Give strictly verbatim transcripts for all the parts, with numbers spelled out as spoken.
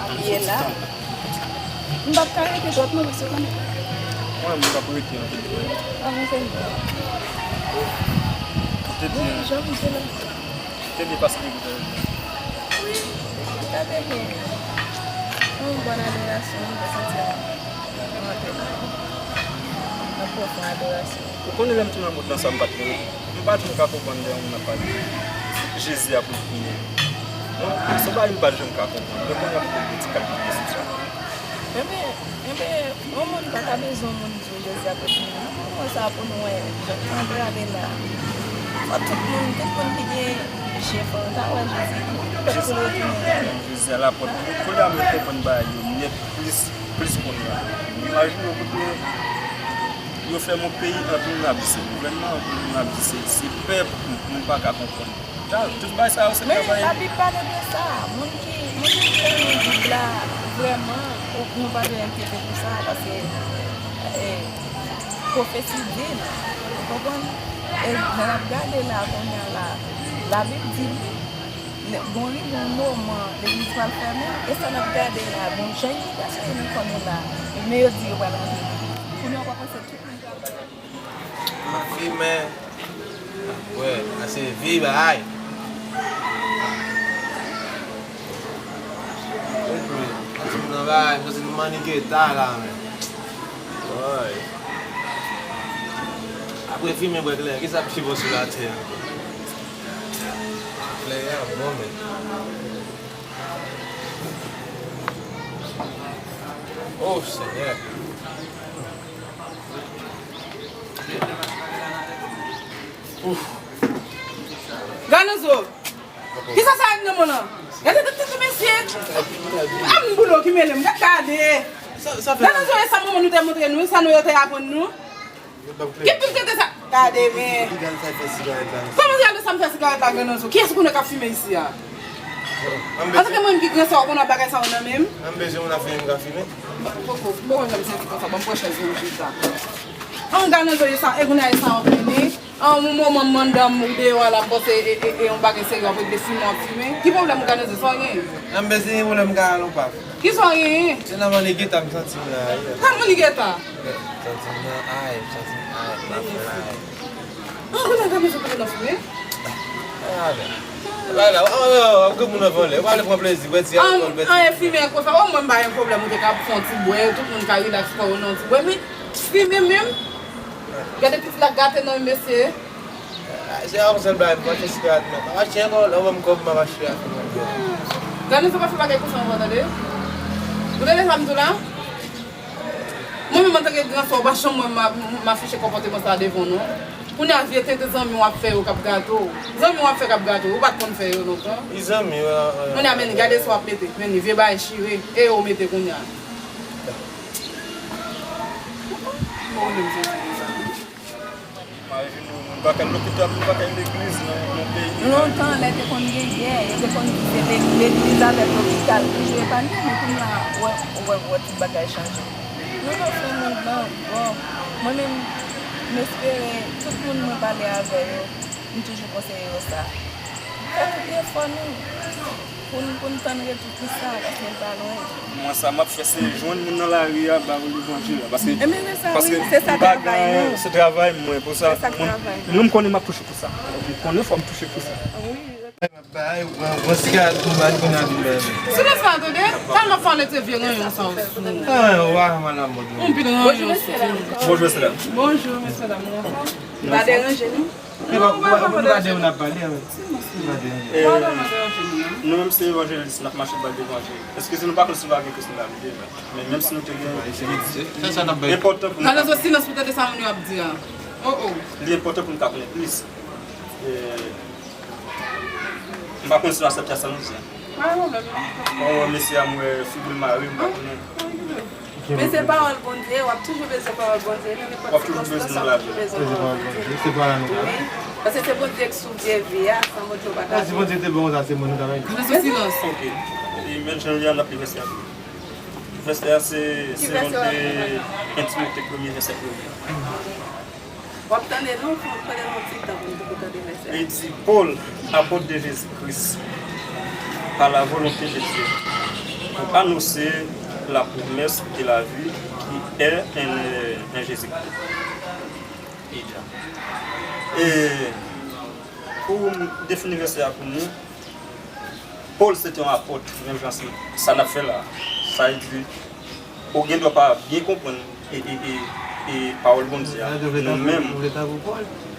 Abiye la. M p ap ka rete twòp non, paske konnen. Mwen, m p ap rete anpil. Avanse m. Te di, jan m di la. Te di paske li te. Wi, li te byen. Yon bòn adorasyon, m te santi m rantre nan, nan pwofon adorasyon. Ou konnen lè m te nan mond lan sa, m pa t, m pa janm ka konprann lè yon moun ap pale Jezi ap retounen. Non, se yon bagay m pa t janm ka konprann. Men kounye a m konn boutik ak boutik sa. Enben, enben, yon moun pa ka bezwen yon moun di w Jezi ap retounen. Nan moman sa pou nou wè jan tan prale la. Fò tout moun, tout moun ki gen je, fò yo ta wè Jezi. Tout pèp pou l retounen. Jezi a lapòt. Kounye a mwen konprann bagay yo nèt plis, plis kounye a. Imajine w kote yo fè yon peyi anpil moun ap di se gouvènman, anpil moun ap di se, se pèp, m, m pa ka konprann. Tout bagay sa yo se travay. Men Labib pale de sa. Moun ki, moun ki kreye Bib la, vrèman, ou, nou pa dwe enkyete pou sa, paske, e, pwofesi di l. Ou konprann? E jan n ap gade la, kounye a la, Labib di l, gon rive yon moman, legliz pral fèmen, e sa n ap gade la, bon, jan imigrasyon yo nan kò nou la, men yo di yo pral rantre. Kounye a, w pa panse tout moun pral rantre? Mwen fimen. Wè, ase vi bagay. Epi, ansanm nan bagay, m santi m mannik eta la, men. Woy. Apre fimen, bwè kleren, kisa k pi bon sou latè ankò? Kleren an bon, men. Oh, Senyè. Ouf. Gade nan zo. Kisa sa ak nan men w lan? Gade tèt tèt mesye. A m boule w ki mele m. Gade, gade. Gade nan zo e sa manman nou te montre nou, sa nou yo te aprann nou. Ki pil tete sa? Gade men. Kòman se gade sa m fè sigarèt la grenn nan zo? Kiyès ou konnen k ap fimen isi a? Antanke mwen menm ki gran sa, ou konn wè bagay sa yo nan men m? An bezwen moun ap fimen, m ka fimen. Poko, poko janm sezi konsa, ban m pran chèz mwen m chita. An gade nan zo e sa, e kounye a e sa w ap mennen. An yon moman m anndan m ou deyò a la, m panse e, e, e yon bagay serye w ap regle fimen w ap fimen. Ki pwoblèm ou gade nan zo, sa w genyen? An bezwen gen pwoblèm, m ka al yon pa. Kisa w genyen? Se nan mannik eta m santi m la, wi. Nan mannik eta? Wi, m santi m nan ay, m santi m ay, m pa fè la. Ah, kounye a gade sou kote nan fimen. Ah, men. Bagay la, oh, oh, oh, gen moun nan vòlè. Ou pa vle pran plezi, bwè ti alkòl, bwè ti. An, an, fimen konsa, o mwen m pa gen pwoblèm, ou te ka fè yon ti bwè, tout moun ka rilaks kò yo nan yon ti bwè, men fimen menm. Gade pitit la gate nan mesye. Ah, se yon sèl bagay, m pa fè sigarèt, men. Pa achte ankò, lè w ban m kòb, m ap achte a. Gade, sa pa fè bagay konsa ankò, tande. Ou tande sa m di w la? Mwen menm, antanke gran sè, ou pa janm wè m, m, m afiche konpòteman sa a devan w, non. Kounye a, vye tenten zanmi w ap fè yo k ap gate w. Zanmi w ap fè k ap gate w, ou pa t konn fè yo lontan. Li zanmi, wè, wè. Kounye a, men, gade sa w ap mete. Men, vye bagay chire. E yo mete kounye a. Mwen vin, nou pa kay lopital, nou pa kay legliz nan, nan peyi. Lontan, lè te konn gen gè, yo te konn di se le-, legliz avèk lopital ki jwe panye, men kounye a, wè, wè, wè, tout bagay chanje. Nou nan fen mond lan, bon, mwen menm, m espere tout moun mwen pale avè yo, m toujou konseye yo sa. Fè tout efò nou. Pou n, pou n tann retou Kris la, paske l pa lwen. Mwen, sa m ap fè, se jwenn moun nan lari a, ba yo levanjil la. Paske, paske m pa gen, se travay mwen pou sa. Mwen, mwen, m konnen m ap touche pou sa. M konnen fò m touche pou sa. Silans la, tande. Tèlman fò lete vye ranyon sa w sou. Yon pil ranyon sou. Bonjou, mesye dam. Bonjou, mesye dam. Nou anfòm? Pa deranje nou. Ou pa, ou pa, ou pa de ou n ap pale, wi. Ou pa de. Eh, nou menm se evanjelis, n ap mache bay levanjil. Eskize nou, pa konn si nou pa gen kesyon n ap di la. Men menm si nou te gen, se enpòtan pou nou. Gade zo, silans pou tande sa moun yo ap di a. Oh, oh. Li enpòtan pou nou ka konnen plis. Eh, m pa konn si nou aksepte sa nou di a. Pa gen pwoblèm, non. Bon, mesye a, m wè figi l mare, m pa konnen. Men se pawòl Bondye, w ap toujou bezwen pawòl Bondye, nan nenpòt sikonstans, w ap toujou bezwen pawòl Bondye. Wi, paske se Bondye k souvye vi a, san Bondye w pa ka viv. Si Bondye te bon konsa, se mwen nou ta bay. Silans. Ok. E mèt Jean Leon ap li mèsi anpil. Vèsè a se Ki vèsè w ap li? Segonn de Timote premye, vèsè premye. W ap tande non, fò, tande non ti tan pou n poko tande vèsè a. Li di, Pòl, apòt de Jezi Kris, par la volonté de Dieu, pour annoncer la promesse de la vie qui est en, en Jésus-Christ. E pou m defini vèsè a pou nou, Pòl se te yon apòt, menm jan se sa n ap fè la. Sa vle di, ou gen dwa pa byen konprann e, e, e, e pawòl Bondye a. Nou menm,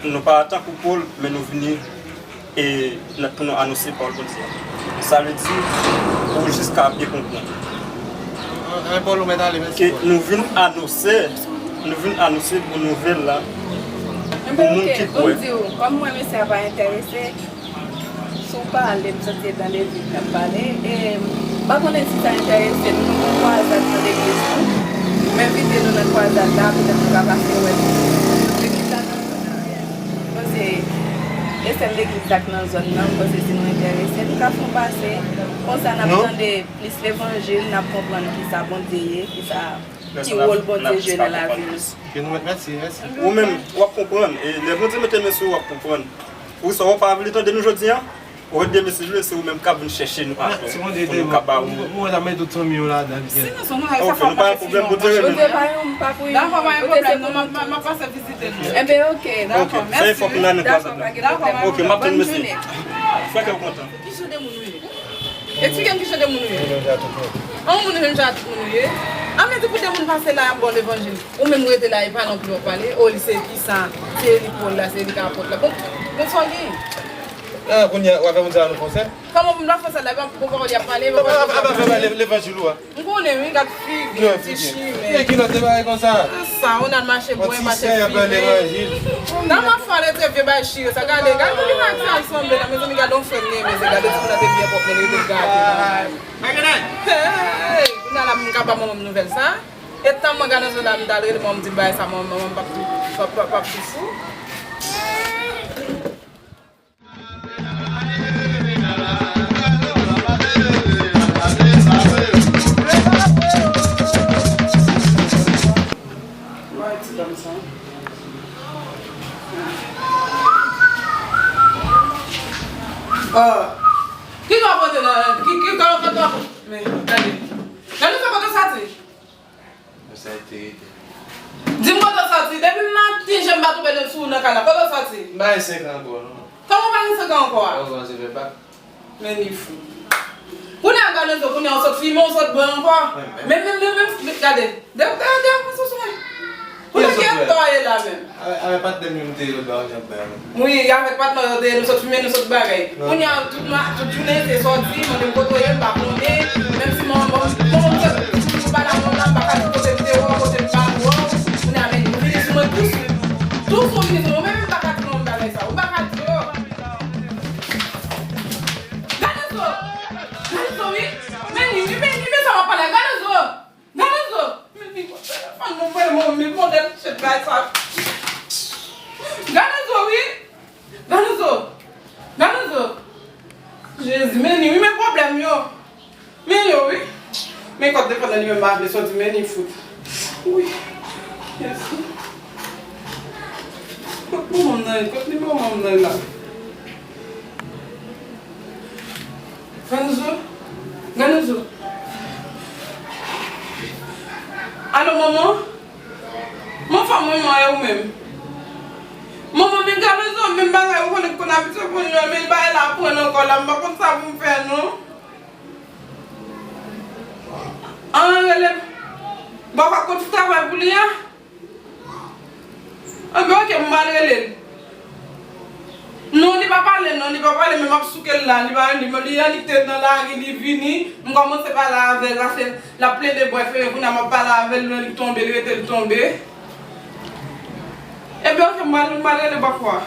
nou pa tankou Pòl, men nou vini e n ap pou nou anonse pawòl Bondye a. Sa vle di, ou jiska byen konprann. An, an, Pòl, ou mèt ale, mèsi, Pòl. Ke nou vin anonse, nou vin anonse bon nouvèl la pou moun ki kwè. Enben, oke, pou m di w, kòm mwen, mesye a pa enterese, si w pale, m santi e tande li k ap pale, e m pa konnen si sa enterese l, nou gen kwazad nan legliz nou, m envite nou nan kwazad la, petèt nou ka pase wè nou. Legliz la nan zòn nan, m panse e sèl legliz la k nan zòn nan, m panse si nou enterese, nou ka fè yon pase. Konsa, n ap tande plis levanjil, n ap konprann kisa Bondye ye, kisa, ki wòl Bondye jwe nan lavi nou. Ke nou mèt mèsi, mèsi. Ou menm, w ap konprann. E lè Bondye mete men sou ou, w ap konprann. Ou sa w pa vle tande nou jodi a? Ou wè demen si vle, se ou menm k ap vin chèche nou atò pou nou ka ba ou. Mwen, mwen, mwen, tout fanmi yo ladan. Si nou son, nou, sa pa pwoblèm, Bondye renmen nou. Bondye pa yon, pa pou yon. Dakò, pa gen pwoblèm, non, m ap, m ap pase vizite nou. Enben, oke, dakò, mèsi. Fè efò pou n al nan kwazad la. Dakò, pa gen pwoblèm. Oke, m ap tann mesye. Fè kè w kontan. Ki jan de moun ou ye? Eksplike m ki jan de moun ou ye. An moun menm jan ak tout moun ou ye. An men di pou de moun pase la y ap ba w levanjil. Ou menm rete la, e pa non pli w ap pale. O, li se ki sa? Se li Pòl la, se li ki apòt la. Bon, bon, sa w gen? Ah, kounye a, w ap fè moun sa a nou fè yon sèl? Kòman pou m ta fè yon sèl la? E pa bon pawòl y ap pale, e pa bon pawòl y ap pale. Levanjil ou a. M konnen, wi, gad figi, ti chimè. E kilòt te bagay konsa? Sa, ou nan mache bwè, mache figi. Nan m ap fè rete vye bay chire sa. Gade, gade moun ki nan sa l sanble la, mezanmi, gade yon frè m gen, mezanmi, gade ti moun nan te byen pwòp, men li te gate. Hey, kounye a la, m ka ba manman m nouvèl sa. E tan mwen gade zò la, m t al rele manman m, di bagay sa, manman, manman m p ap tou, p ap, p ap, p ap tou fou. Ah, ki w ap pote la? Ki, ki, ki w ap pote? Men, gade. Gade sa kote w soti. Sa te rete. Di m kote w soti. Depi maten, jan m pa twouve sou ou nan kay la. Kote w soti? M pa gen senk an ankò, non. Kòman w pa gen senk an ankò a? Ankò, se fè bak. Men li fou. Kounye a, gade zo, kounye a, w sot fimen, w sot bwè ankò. Men, men, men, men, gade. De, de, de, mwen sou swen. Kounye a, ki akta w ye la menm? Avè, avè patnè m yo, m te ye lòt bò a, jan m bay nou. Wi, avèk patnè w yo te ye, nou sot fimen, nou sot bagay. Kounye a, tout ma, tout jounen, se sòti, mande m kote w ye, m pa konnen. Menm si mwen, mwen, mwen, mwen, mwen pa la, mwen la, m pa ka di kote m te wè w, kote m pa wè w. Kounye a, men, nou vini sou mwen tou swit. Tou swit vini sou mwen, mwen menm m pa ka di nou bagay sa. Ou pa ka di yo. Gade zo! Gade zo, wi! Men li, wi, men li, men sa w ap pale a, gade zo! Gade zo! Men li, telefòn nou, men, men, men, modèl chet bay sa. Gade zo, wi! Gade zo! Gade zo! Jezi, men li, wi, men pwoblèm yo! Men yo, wi. Men kòd defann nan li menm pa vle sòti, men li fout. Wi. Jezi. Kot manman m nan ye? Kot nimewo manman m nan ye la? Gade zo. Gade zo. Alo, manman? Manman, manman, e ou menm? Manman, men gade zo, menm bagay, ou konnen, konn abitye konn yo, men bagay la pran ankò la, m pa konn sa pou m fè, non. An, rele. Bon, pa konn travay pou li a? Anben, oke, m pral rele l. Non, li pa pale, non, li pa pale, men m ap souke l la. Li pa, li, li annik te nan lari, li vini. M kòmanse pale avè l, paske l ap plede bwè fere, kounye a m ap pale avè l, li tonbe, li rete l tonbe. Ebyen, oke, m pral, m pral rele bòkò a.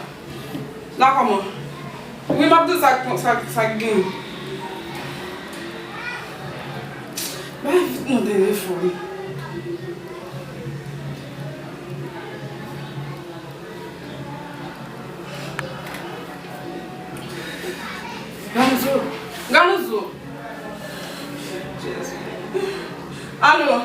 La kòman? Wi, m ap di sa, sa, sa k gen. Bay vit non telefòn. Gade zo. Gade zo. Jezi. Alo.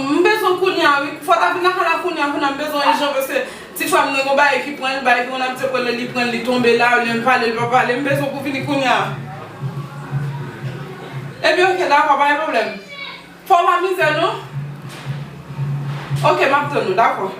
M bezwen kounye a, wi. Fò w ta vin lakay la kounye a, kounye a m bezwen yon jan, paske ti frè m nan gon bagay ki pran l, bagay ki konn abitye pran l, li pran l, li tonbe la, olye m pale, li pa pale, m bezwen pou w vini kounye a. Ebyen, oke, dakò, pa gen pwoblèm. Fò w pa mizè, non. Oke, m ap tann ou, dakò.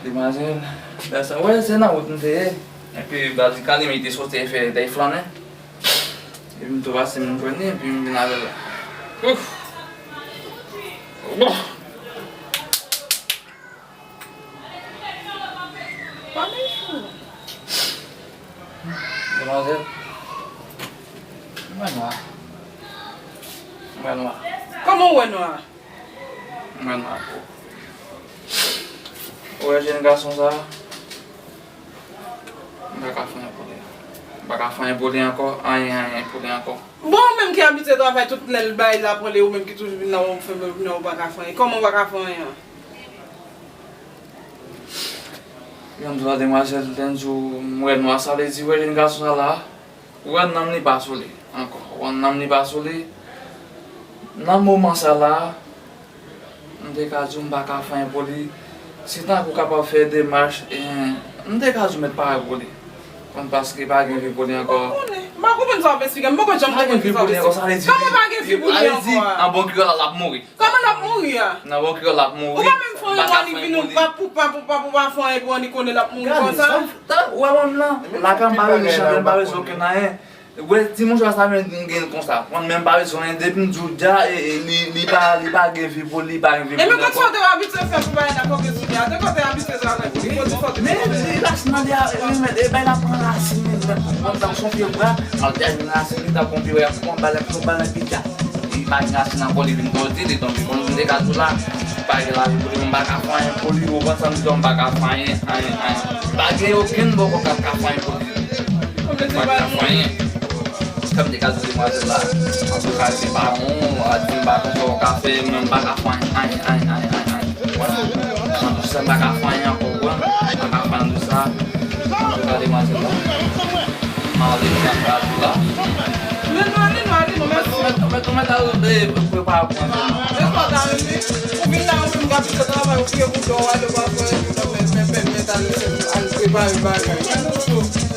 Demwazèl, bèl sa, wè, se nan wout m te ye. Epi, baz li kale, men li te soti fè, te flannen. Epi m tou pase, m jwenn li, epi m vin avè l la. Ouf! Bon! Pa mechan. Demwazèl, m wè nwa. M wè nwa. Kòman w wè nwa? M wè nwa. Ou wè jèn gason sa a? M pa ka fè anyen pou li. M pa ka fè anyen pou li ankò, anyen, anyen pou li ankò. Bon, ou menm ki abitye travay tout lè l bay la pran li, ou menm ki toujou vin nan ou, fè nan ou pa ka fè anyen. Kòman ou pa ka fè anyen an? Yon dwa demwazèl, lè m di w m wè nwa, sa vle di, wè jèn gason sa la, ou wè nanm li pa sou li ankò. Ou wè nanm li pa sou li. Nan moman sa la, m te ka di w m pa ka fè anyen pou li. Si tankou w kapab fè demach, eh, m te ka di w mèt pare pou li. Konn paske pa gen vi pou li ankò. M pa konnen. M pa konprann sa w ap eksplike m. M poko janm konprann ki sa w ap eksplike. Kòman pa gen vi pou li ankò a? An bon kreyòl, l ap mouri. Kòman l ap mouri a? Nan bon kreyòl, l ap mouri. Ou pa menm fè yon dwa li vin ou pap, ou pap, ou pap, ou pa fè anyen pou annik konnen l ap mouri konsa. Gade, sa w wè mwen m nan. Lakay m pa bezwen chanje, m pa bezwen okenn anyen. Wè, ti mouchwa sa menm m gen l konsa. Mwen menm m pa bezwen anyen, depi m di w dja, e, e, li, li pa, li pa gen vi pou li, li pa gen vi pou li ankò. Ebyen, konsa w te abitye fè pou bagay la, kote sou li a, te kote abitye travay pou li, kote sou li. Men, men, rasin nan li a, e, men, e, bay la pran rasin, men, men, konn tankou se yon pye bwa, al tèmine rasin li, tankou yon pye bwa, y ap pran bal, y ap pran bal nan pye a. Li pa gen rasin ankò, li vin pòte, li tonbe. Konn m te ka di w la, pa gen lavi pou li, m pa ka fè anyen pou li, ou konprann sa m di w, m pa ka fè anyen, anyen, anyen. Pa gen okenn bòkò k ap ka fè anyen pou li. M pa ka fè anyen. Kòm te ka di demwazèl la, antouka, se pa bon, a di m pa konn sa w ka fè, men m pa ka fè anyen, anyen, anyen, anyen, anyen. Antouka, m pa ka fè anyen ankò, w konprann? M pa ka fè anyen de sa. Antouka, demwazèl la, m ale, m ap gade la. Men nou ale, nou ale, nou mèsi. Mèt, mèt, mèt al, e, prepare pou mwen. Mèt, mèt al, wi. Ou vin la, ou vin gate travay, ou fye bouton, ou ale, ou pa fè, men, men, men, mèt al, al prepare bagay.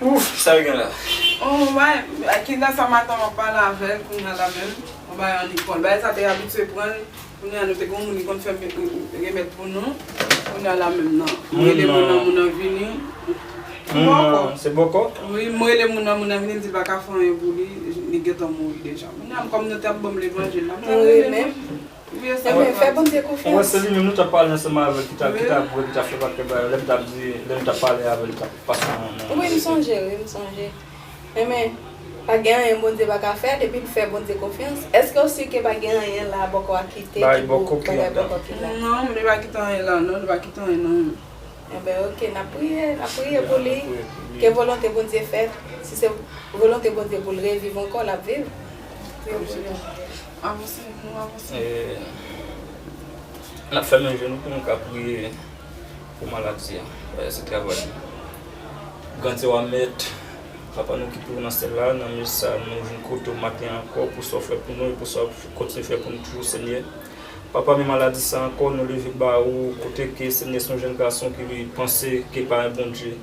Ouf, sa yo gen la? Oh, bay, ki nan sa maten m ap pale avè l, kounye a la menm, yon bagay an lekòl. Bagay sa te abitye pran l, kounye a nou te gen yon moun ki konn fè remèd pou nou, kounye a la menm nan. M rele moun nan, moun nan vini. Moun nan, se bòkò? Wi, m rele moun nan, moun nan vini, m di l pa ka fè anyen pou li. gentan mouri deja. Kounye a, kòm nou t ap ban m levanjil la, m t ap rele men. Wi, se vre. Fè Bondye konfyans. Mwen, se li menm nou t ap pale ansanm avè l, ki t ap, ki t ap bwè, ki t ap fè pakèt bagay. Lè m t ap di, lè m t ap pale avè l, li t ap pase nan, nan... Wi, m sonje, wi, m sonje. Enben, pa gen anyen Bondye pa ka fè, depi n fè Bondye konfyans. Èske w si ke pa gen anyen la bòkò a ki te, ki pou bagay bòkò ki la? Non, li pa kite anyen la, non, li pa kite anyen, non. Enben, oke, n ap priye, n ap priye pou li. Ke volonte Bondye fèt. Si se volonte Bondye pou l reviv ankò, l ap viv. Priye pou li. Avanse, nou avanse. E, n ap fèmen je nou pou nou ka priye pou maladi a. Bagay se travay nou. Grandè w a mèt, Papa nou ki pi wo nan syèl la, nan minit sa a, nou vin kote w maten an ankò pou sa w fè pou nou e pou sa w kontinye fè pou nou toujou, Senyè. Papa, men maladi sa ankò, nou leve ba ou, kote ke, Senyè, se yon jèn gason ki li panse ke pa gen Bondye.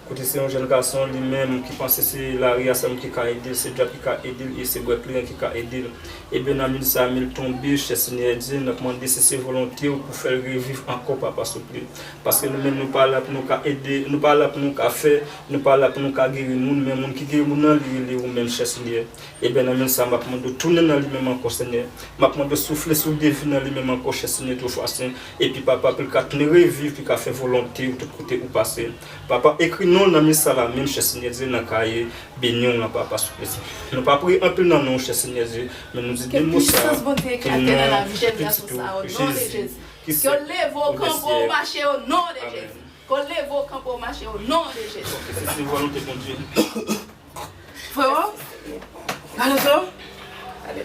Kote se yon jèn gason, li menm, ki panse se lari a sèlman ki ka ede l, se dyab ki ka ede l, e se bwè kleren ki ka ede l. Ebyen, nan minit sa a, men l tonbe, chè Senyè Dye, n ap mande si se volonte w pou fè l reviv ankò, Papa, souple. Paske nou menm, nou pa la pou nou ka ede, nou pa la pou nou ka fè, nou pa la pou nou ka geri moun, men moun ki geri moun nan, li rele ou menm, chè Senyè. Ebyen, nan minit sa a, m ap mande w tounen nan li menm ankò, Senyè. M ap mande w soufle sou de vi nan li menm ankò, chè Senyè, toutfwa sen. Epi, Papa, pou l ka tounen reviv, pou l ka fè volonte ou tout kote ou pase. Papa, ekri non l nan minit sa a la menm, chè Senyè Dye, nan kaye beni w lan, Papa, souple. Nou pa priye anpil nan non w, chè Senyè Dye, men nou di de mo sa a, ke nou nan pitit ou, Jezi, ki se... Ke w leve w kanpe w mache o non de Jezi. Ke w leve w kanpe w mache o non de Jezi. Oke, si se volonte Bondye. Frero, Lorenzo.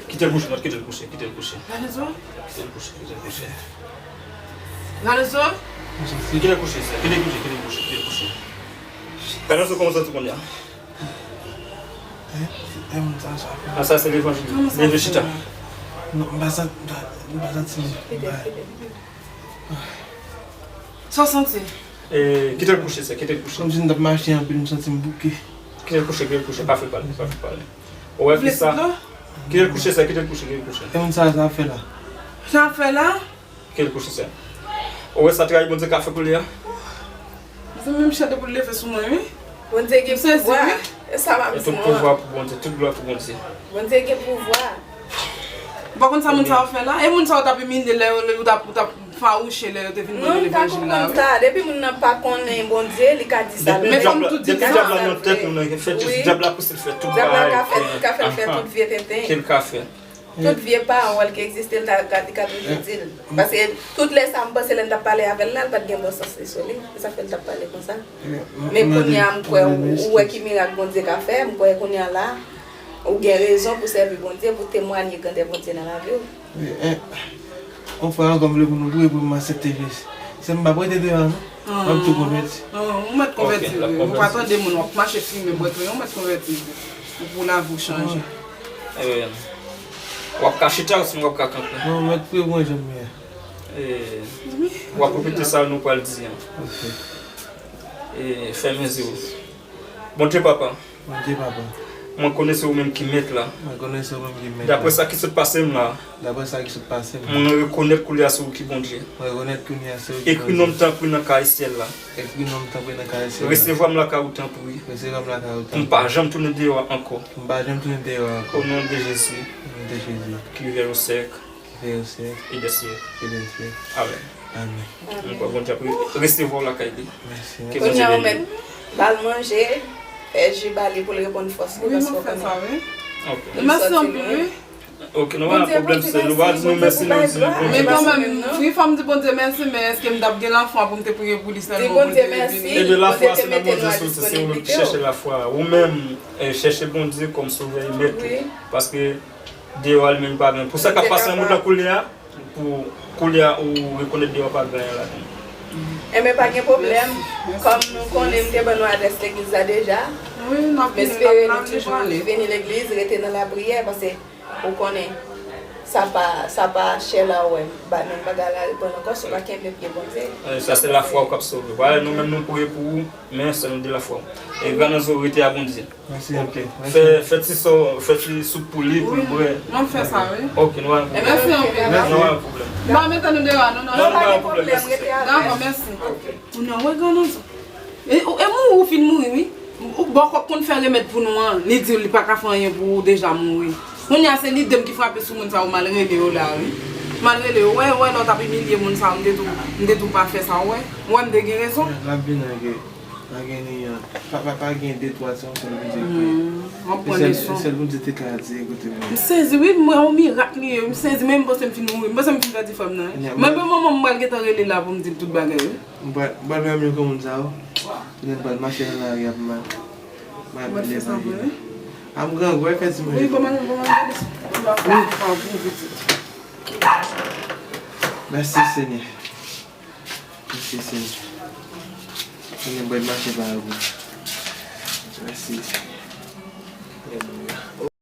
Kite l kouche, mèt, kite l kouche, kite l kouche. Lorenzo. Kite l kouche, kite l kouche. Lorenzo. Kite l kouche, sè, kite l kouche, kite l kouche, kite l kouche. Lorenzo, kòman w santi w kounye a? E, e, moun sa, sa fè. A, sa se levanjil. Leve chita. Non, m pa santi, m pa, m pa santi m... Kite, kite. Sa w santi? E, kite l kouche, sè, kite l kouche. Kòmsi m t ap mache anpil, m santi m bouke. Kite l kouche, kite l kouche, pa fè l pale, pa fè l pale. Ou wè fi sa? Kite l kouche, sè, kite l kouche, kite l kouche. E moun sa, sa ap fè la? Sa ap fè la? Kite l kouche, sè. Ou wè sa travay Bondye ka fè pou li a? Se menm chante pou l leve sou mwen, wi. Bondye gen pouvwa. E sa m ap di nou an. Tout pouvwa pou Bondye, tout glwa pou Bondye. Bondye gen pouvwa. Ou pa konn sa moun sa yo fè la? E moun sa yo t ap imilye lè yo, lè yo t ap, t ap fawouche lè yo te vin ban yo levanjil la, wi. Non, m pa konprann sa. Depi moun nan pa konnen Bondye, li ka di sa. Men fò m tou di sa. Depi dyab la nan tèt moun nan, fè jis dyab la pouse l fè tout bagay. Dyab la ka fè, ka fè l fè tout vye tenten. Ke l ka fè. Tout vye pawòl ki egziste, li ta ka, li ka toujou di l. Paske tout lè sa, m panse lè n t ap pale avè l la, li pa t gen bon sans li sou li. Se sa k fè l t ap pale konsa. Men kounye a, m kwè, ou, ou wè ki mirak Bondye ka fè, m kwè kounye a la, ou gen rezon pou sèvi Bondye, pou temwaye grandè Bondye nan lavi w. Yon fwa ankò, m vle pou nou priye pou m aksepte Jezi. Se m p ap rete deyò a, non. M ap tou konvèti. Ou mèt konvèti, wi. Ou pa tande moun, w ap mache fimen, bwè kleren, ou mèt konvèti. Pou lavi w chanje. W ap ka chita, sinon w ap ka kanpe. Non, mèt priye pou mwen, jan m ye a. W ap repete sa nou pral di an. Fèmen zye w. Bondye Papa. Bondye Papa. Mwen konnen se ou menm ki mèt la. Mwen konnen se ou menm ki mèt la. Daprè sa ki sot pase m la. Daprè sa ki sot pase m la. Mwen rekonèt kounye a se ou ki Bondye. Mwen rekonèt kounye a se ou ki Bondye. Ekri non m tanpri nan kaye syèl la. Ekri non m tanpri nan kaye syèl la. Resevwa m lakay ou tanpri. Resevwa m lakay ou tanpri. Pou m pa janm tounen deyò ankò. Pou m pa janm tounen deyò ankò. O non de Jezi. O non de Jezi. Ki viv o syèk. Ki viv o syèk. E dè syèk. E dè syèk. Amèn. Amèn. Mwen kwè Bondye ap resevwa w lakay li. Mèsi. Kounye a ou mèt ba l manje, fè ji ba li pou l reponn fòs li, paske w konnen. Ok. Mèsi anpil, wi. Ok, nou pa gen pwoblèm, sè. Nou pa di nou mèsi, nou di Bondye mèsi. Men kanmenm, wi, fò m di Bondye mèsi, men èske m t ap gen lafwa pou m te priye pou li sèlman, pou l te vini? Ebyen, lafwa se nan Bondye soti, se ou menm ki chèche lafwa. Ou menm, eh, chèche Bondye kòm sovè e mèt ou. Paske deyò a li menm pa gen. Pou sa k ap pase nan mond lan kounye a, pou kounye a ou rekonèt deyò a pa gen anyen ladan l. Enben, pa gen pwoblèm. Kòm nou konnen, m te ban nou adrès legliz la deja. M espere nou toujou vini legliz, rete nan lapriyè, paske ou konnen, sa pa, sa pa chè la ou wè, ba menm bagay la reprann ankò, si w pa kenbe pye Bondye. Eh, sa se lafwa w k ap sove. Vwala, nou menm nou priye pou ou, men sèlman de lafwa. E gran nan zo rete a Bondye. Mèsi anpil. Fè, fè ti so, fè ti soup pou li, pou l bwè. Wi, m ap fè sa, wi. Ok, nou pa gen pwoblèm. Mèsi anpil. Nou pa gen pwoblèm. M pa mete nou deyò a, non, non. Non, nou pa gen pwoblèm, rete avè m. Dakò, mèsi. Ok. Ou nan wè gran nan zo. E, e mouri, ou fin mouri, wi. Ou bòkò konn fè remèd pou nou an, li di li pa ka fè anyen pou ou, deja mouri. Kounye a se lide m ki frape sou moun sa yo, m al rele yo la wi. M al rele yo, wè, wè, lè w t ap imilye moun sa yo, m te tou, m te tou pa fè sa, wè. Wè, m te gen rezon. L ap vin ange. Pa gen ni yon. Pa, pa, pa gen de twa ti yon sèl Bondye ki. Hmm, w ap pran leson. Sèl Bondye te ka di, ekoute mwen. M sezi wi, m wè yon mirak li ye, m sezi, men m panse m fin mouri, m panse m fin pèdi frè m nan wi. Mwen menm manman m pral gentan rele la pou m di l tout bagay wi. M pral, m pral wè m yo kon moun sa yo. Tounen m pral mache nan lari ap mal. Mal pale bagay. A m grangou, wè fè ti manje. Wi, bon, manje, bon, manje. Ou la fè pa pou pitit. Mèsi Senyè. Mèsi Senyè. Senyè, m pral mache pa ou. Mèsi Senyè. Alelouya.